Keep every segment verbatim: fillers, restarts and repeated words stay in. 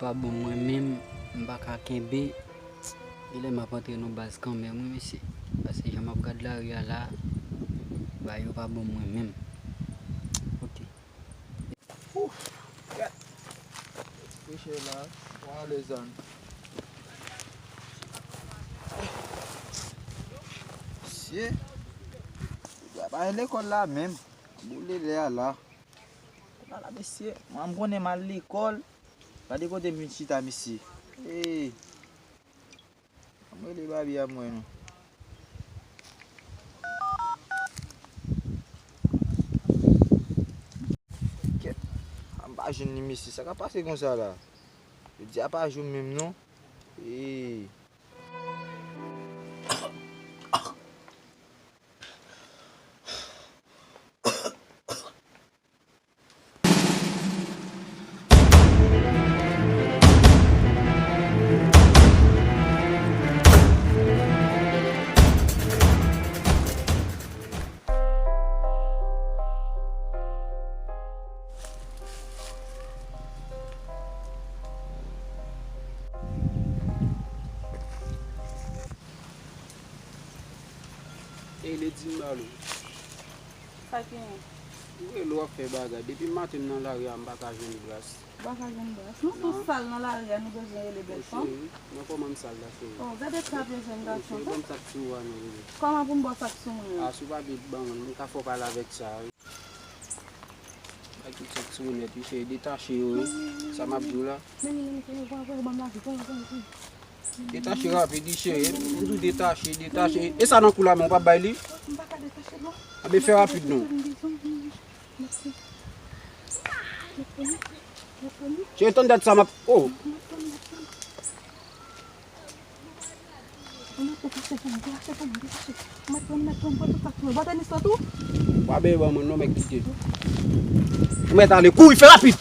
pa bon mwen menm, m pa ka kenbe. Genlè m ap antre nan baz kanmenm, wi, mesye. Paske jan m ap gad lari a la, bagay yo pa bon mwen menm. Kote? Ouf! Gad! Freche la, w ale zòn. Mesye, w ap al lekòl la menm. Boule lè a la. Ala mesye, mwen m konnen m al lekòl. Gade kote m vin chita, mesye. Hey. Ann rele Babi a m wè non. Kèt, m pa jwenn li, mesye. Sa k ap pase konsa la? Jodi a pa jou m menm non. Hey. Ey, Lady Malo. Sa genyen? Ou rele w ap fè bagay. Depi maten m nan lari a, m pa ka jwenn Bras. Ou pa ka jwenn Bras? Nou tou sal nan lari a, nou bezwen rele bèl fanm. Cheri, nan kòman m sal la, cheri? Oh, gade sa vye jèn gason. Cheri, ban m sa k sou ou a non, bebe. Kòman pou m ba w sa k sou mwen an? A, si w pa vle ban mwen, m ka fè w pale avèk sa. Bay tout sa k sou ou nèt, wi, cheri, detache yo, wi. Sa m ap di w la. Detache rapid, wi, cheri. M di w detache, detache. E sa nan kou la, men w p ap bay li? Anben, fè rapid, non. Cheri, tann dat sa m ap, oh. Ou mèt pran, pase pou mwen, pase pou mwen, pase. Ou mèt pran, ou mèt pran, pran tout sa k sou mwen. Ba tenis la tou. Ou pa bezwen ban mwen non, mèt kite. Ou mèt ale, kouri, fè rapid.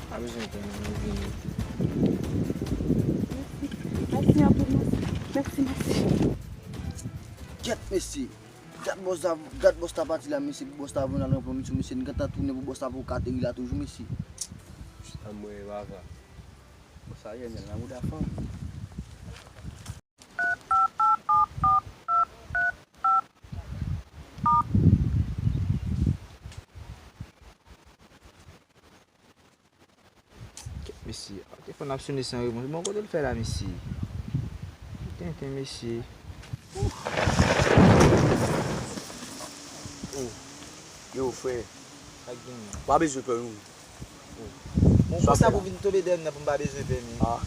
Pa bezwen pè, non, nou vini. Mèsi. Mèsi anpil, mèsi. Mèsi, mèsi. Kèt, mesye. Gad bòs la, gad bòs la pati la, mesye. Bòs la vin al ranpran misyon, mesye. Nou gentan tounen pou bòs la poko ateri la toujou, mesye. Chita mwen, papa. Bòs la jènèl nan mouda fanm. Kèt, mesye. Telefòn ap sonnen san repons. Bon, kote l fè la, mesye? Tenten, mesye. Oh. Yo, frè. Sa k genyen? Pa bezwen pè, non. Oh. Bon, konsa pou vin tonbe dèyè m nan pou m pa bezwen pè, men. Ah.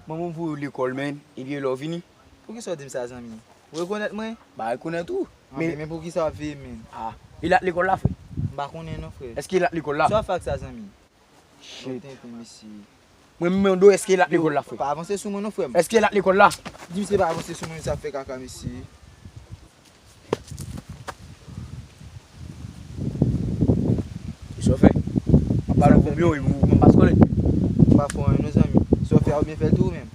Manman m voye w lekòl, menn, epi lè w vini. Poukisa w di m sa, zanmi? Ou rekonèt mwen? M pa rekonèt ou. Ah, men, men poukisa w ap veye m, menn? Ah, e l al lekòl la, frè? M pa konnen non, frè. Èske e l al lekòl la? Sa w ap fè ak sa, zanmi? Shit. Tenten, mesye. Mwen, m mande w, èske e l al lekòl la, frè? Pa avanse sou mwen non, frè m. Èske e l al lekòl la? Di m se pa avanse sou mwen, sa ap fè kaka, mesye. Kisa w fè? M ap pale w pou byen, ou menm ou pa skolè. M pa fè anyen non, zanmi. Sa w fè a, ou byen fè l tou ou menm.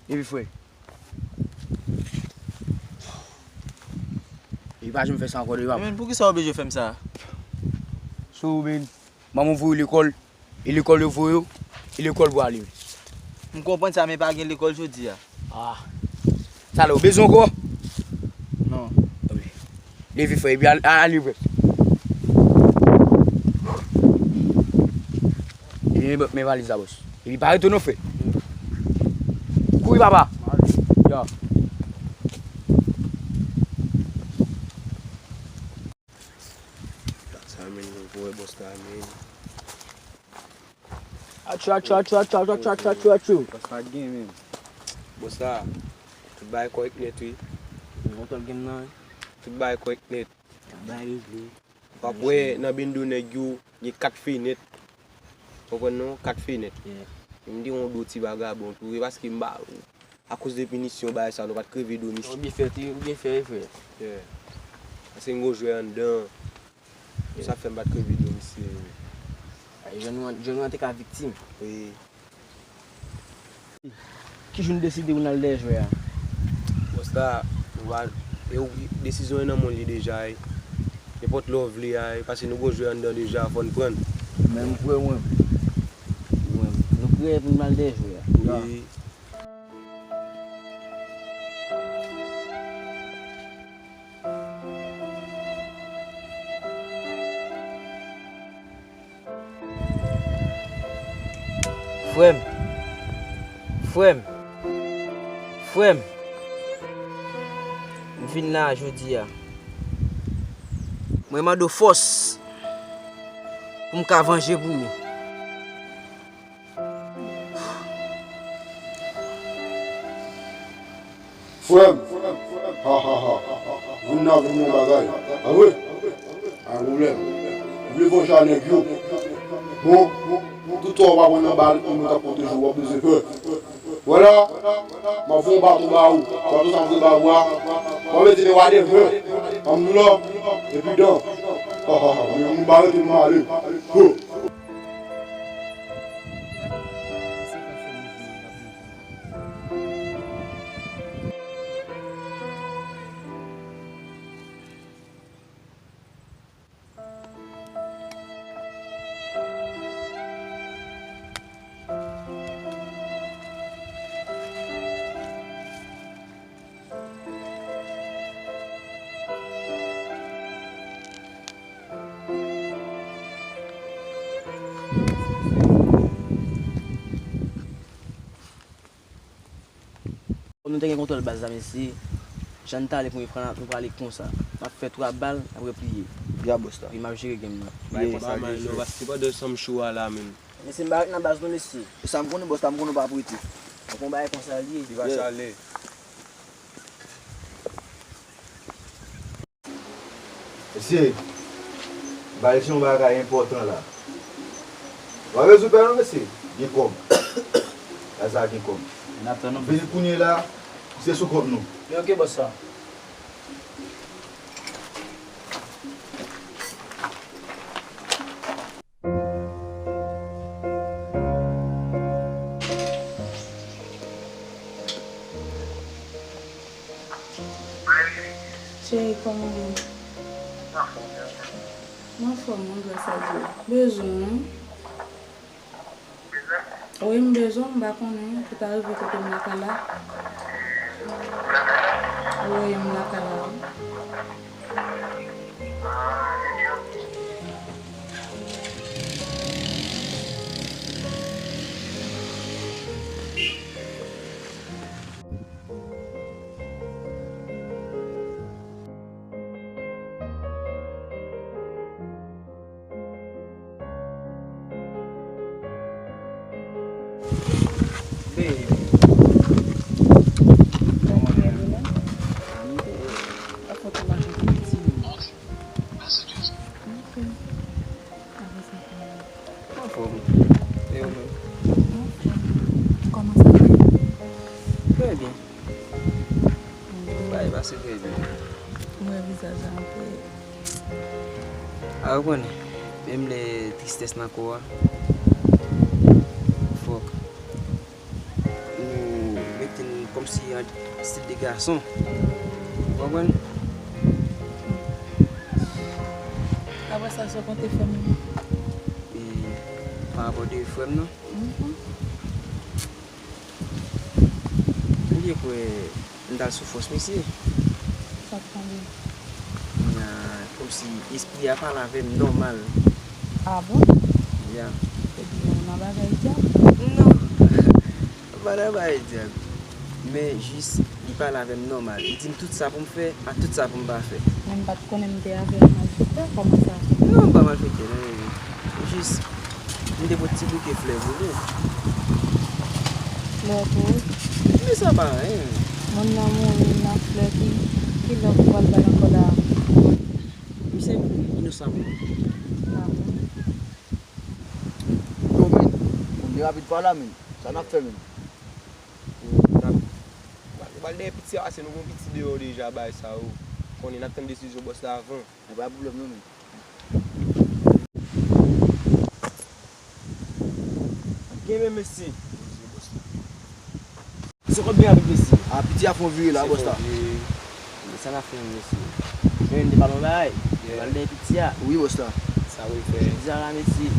Epi frè. Epi pa janm fè sa ankò devan. Men poukisa w oblije fè m sa? Sou men. Manman voye w lekòl. E lekòl yo voye w. E lekòl pou ale. M konprann sa, men pa gen lekòl jodi a. Ah. Sa lè w bezwen ankò? Non. Leve frè, epi al, al, ale frè. Epi men, men valiz la, bòs. Epi pa rete non, frè. Kouri, papa. Ya. Amen, nou pou wè bòs la, amen. Atchou, atchou, atchou, atchou, atchou, atchou, atchou, atchou. Bòs la gen menm. Bòs la, tout bagay kòrèk nèt, wi. Mwen kontwòl game nan, wi. Tout bagay kòrèk nèt. Bagay regle. W ap wè nan bendo nèg yo, gen kat fenèt. Konprann non? Kat fenèt. Yeah. M te yon do ti vagabon tou, e paske m pa, akoz de pinisyon bagay sa, nou pa t kreve do misye. Ou byen fè, wi, ou byen fè, wi, frè. Yeah. Paske m gon jwè anndan. Yeah. Sa fè m pa t kreve do misye. Ay, jèn nou an, jèn nou an te ka viktim. Wi. Ki jou n deside pou n al dèyè jwè a? Bòs la, ou pa, e ou, desizyon an nan men w li deja, e. Nenpòt lè w vle a, e, paske nou gon jwè anndan deja, fò n pran l. Men m prè, mwen. Mwen, nou prè pou n al dèyè jwè a. Wi. Frè m, frè m, frè m, m vin la jodi a. Mwen mande w fòs pou m ka vanje pou ou. Frè m, ha, ha, ha, vin nan, vin nan bagay. A wi. Pa gen pwoblèm. Ou vle vanje a nèg yo. Bon, tout sa w pa pran nan bal, yon moun k ap pwoteje w, w ap bezwen pè. Vwala, m ap voye yon baton ba ou. Baton sa m voye ba ou a, w ap mete men whatever. Ann nou la, epi dan. Ha, ha, ha, men moun pa rete m ale. Ho. Kòm nou te gen kontwòl baz la, mesye, jan n t ale pou nou pran, nou prale konsa. N ap fè twa bal, n ap repliye. Ya, bòs la. Epi m ap jere game nan. Bagay konsa l ye, frè. Paske pandan sa m cho a la menm. Mesye, m pa ret nan baz non, mesye. E sa m konnen, bòs la, m konnen w pa ap rete. Donk, yon bagay konsa l ye. Li pa chale. Mesye, m pral di yon bagay enpòtan la. W ap rezoud bagay non, mesye. Gen kòb. Baz la gen kòb. N ap tann ou. Vini kounye la, se sou kont nou. Men oke, bòs la. Cheri, kòman w ye? Mwen anfòm, wi, gras a Dye. Bezwen w, wi. Wi, m bezwen w, m pa konnen pou ta rive kote m lakay la. Wi, m lakay la, wi. Baby. Kòman w ye? Ok. Apre sa, kòman? Anfòm. E ou menm? Anfòm. Kòman sa va? Trè byen. Bagay pase trè byen. Mwen wè vizaj la anpil. A, ou konnen, menm lè tristès nan kò a, fòk nou mete n kòmsi an stil de gason. Ou konprann? Apre sa, sa w konte fè m? E pa rapò de frè m nan? Mhm. Ou byen kwè m t al sou fòs misye. Sa k tonbe? Kòmsi espri a pale avè m nòmal. A bon? Ya. Epi ou nan bagay dyab? Non. M pa nan bagay dyab. Men jis Li pale avè m nòmal. Li di m tout sa pou m fè, ak tout sa pou m pa fè. Men m pa t konnen m te avè yon malfektè, kòman sa? Non, m pa malfektè, non, bebe. Jis, m te pot ti bouke flè pou li. Flè pou ou? Men sa pa anyen. Moun nan mouri nan flè, ki, ki lè w pral bay ankò la? Misye mouri inosamman. Ah bon? Yo, men, kounye rapid pa la, men. Sa n ap fè, men? Yo, n ap, pral, pral dèyè piti a, pase nou gon piti deyò deja, bagay sa yo. Konnen n ap tann desizyon bòs la avan. Nan pa pwoblèm, non, men. Gen men, mesye. Se kot byen avèk mesye. A, piti a fè yon vire la, bòs la. Sa n ap fè, mesye? Men, m te pale yon bagay. Pral dèyè piti a. Wi, bòs la. Sa pou l fè? Jodi a la, mesye.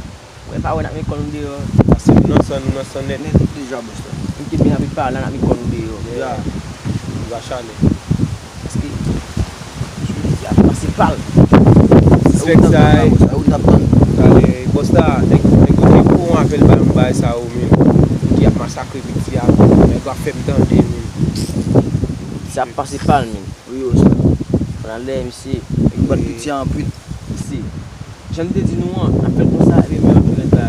Mwen pa wè n ap met kò nou deyò. Pase nou nan san, nou nan san nèt. Nèt deja, bòs la. M te byen anvi pale, n ap met kò nou deyò. Ya. Li va chale. Paske, jodi a, pase pal. Respèk sa, e. Talè, bòs la, nèg, nèg yo te pran apèl ba nou bagay sa yo, men. Ki ap masakre piti a, nèg yo ap fè m tande, men. Sa ap pase pal, men. Wi, bòs la. Fò n al dèyè misye. Nèg yo bat piti a anpil. Mesye, jan m te di nou an, n ap fè l konsa, epi men yo tou nèt la.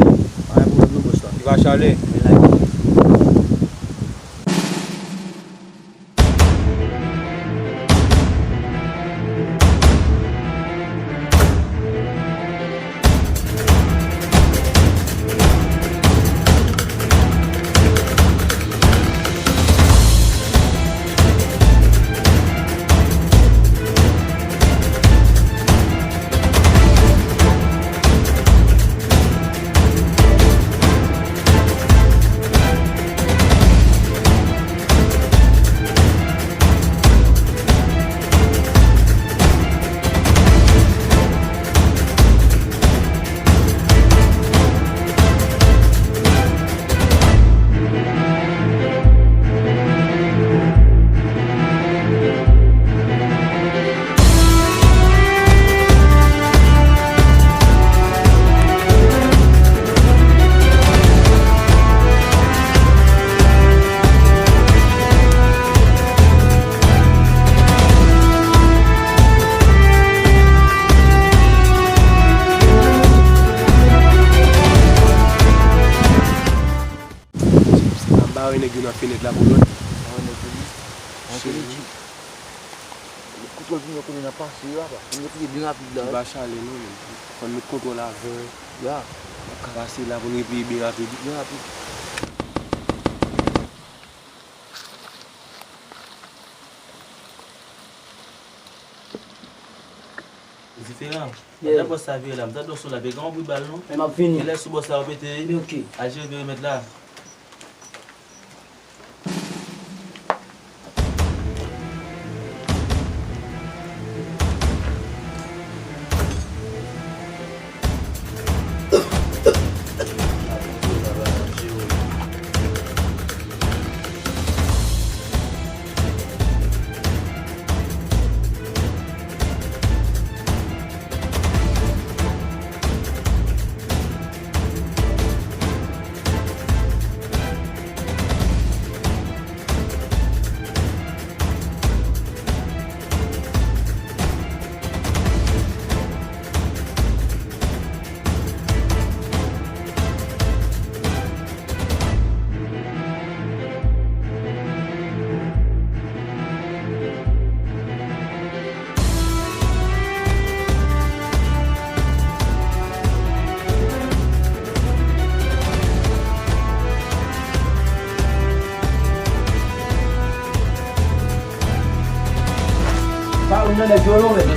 Pa gen pwoblèm non, bòs la. Li va chale. Men la, Ap bare nèg yo nan fenèt la pou lòt. Bare nèg yo, wi. Antre Jip. Kote w vin yo konnen n ap pase yo apa. Fò n retire byen rapid la, wi. Li pa chale non, men. Fò n met kontwòl avan. Ya. N ap ka pase la pou n repliye byen rapid. Byen rapid. Diferan. Yeah. Pandan bòs la vire la, m tande yon son la, pe gen yon bri bal non. Men m ap vini. Genlè sou bòs la yo pete. Men oke. Al jere perimèt la. Pa youn nan nèg yo non, men.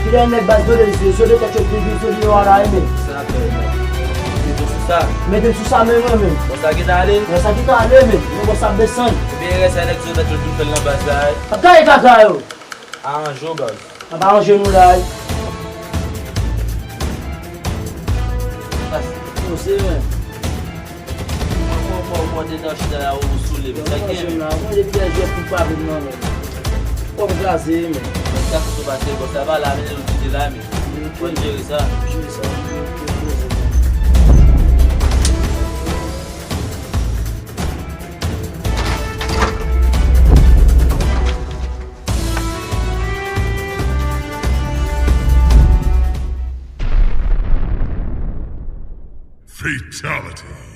Kilè nèg baz yo, yo de tèt yo, yo de yo a la, men. Sa ap fè, men. Mete m sou sa. Mete m sou sa, men, men, men. Bon, sa ki ta ale? Bon, sa ki ta ale, men. Men, bon, sa ap desann. Ebyen, rès a nèg yo tèt yo vin fè l nan baz la, wi. Ap gaye kaka yo. Aranje w, baz. N ap aranje nou la, wi. Pas, poze, men. Mwen, mwen, mwen, mwen, te nan chita la, ou soule, men sa gen, men. Mwen, depi lè jwèt pou pa vin nan, men. Kòm kraze, men. Sa fout ou pase, bon, sa va la, men, ou kite la, men. Mwen jere sa. Jere sa, mwen, mwen, mwen, mwen. Fatality.